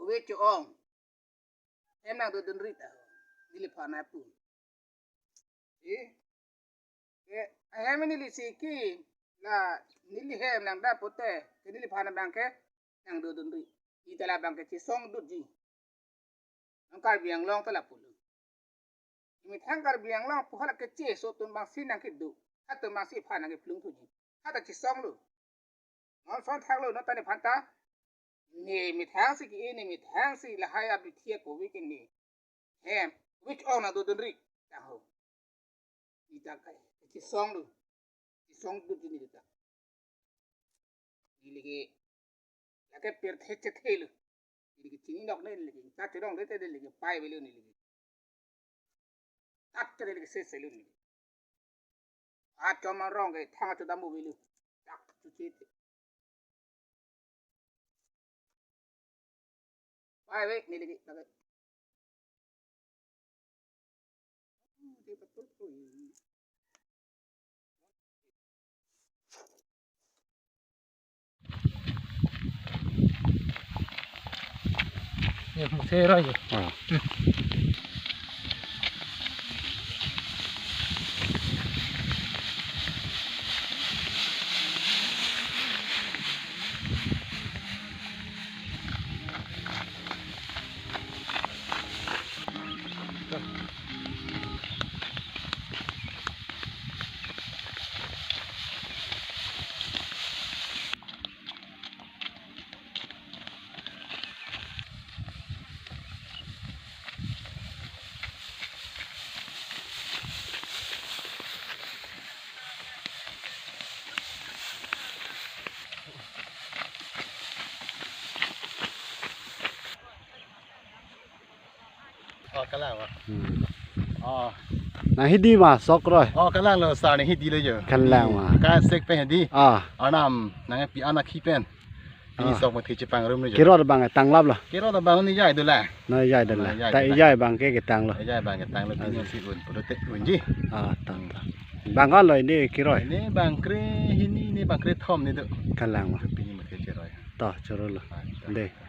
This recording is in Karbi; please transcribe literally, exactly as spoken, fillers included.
Covid cho-ong. Hem nangdodunri ta. Neliphan apu. Eh? Ke, ahem nelisi ke, la neli hem nangdap pute, ke neliphan abang ke nangdodunri. Ita labang ke chesongdunji. Nang Karbi Anglong ta lapulo. Methang Karbi Anglong pu hala kecheso atum abangsi nangkedo. Atum abangsi aphan nangkeplung thuji. Hata chesonglo. Non son thaklo, non ta nephan ta. Ne methang si ke, ne methang si lahai abithi akovi ke ne. Hem, which on nangdodunri. Tangho. Ita kai, chesonglo. Chesongdunji neli ta. Neli ke, lake pirthe chethelo. Neli ke chininok ne neli ke. Ta chedong dete neli ke pai avelo neli ke. Tat ke neli ke seselo neli. Achom arong ke thang achu dambu avelo. Tak chuchi te. Pai ave neli ke, lake. Ye, mungse roi ye. Ah. Oh, kalang ma. Hmm. Oh. Nang hidi ma, sok roi. Oh, kalanglo sar, ne hidilo jo. Kalang ma. Ka sek pen hidi. Ah. Arnam nangpi an akhi pen. Pini ah, sok mati chepangrum ni jo. Kirot abang tanglaplo. Kirot abang ne ejai dolang. Ne ejai dolang. Ne ejai dolang. Ta ejai abang ke ketanglo. Ejai abang ketanglo, pini ah, si un, pulote unji. Ah, tang, tang. Bang kalo ne kiroi. Ne bang kre hini, ne bang kre thom ne do. Kalang ma. Pini mati cheroi. To, chorolo. Ah, choroi. De.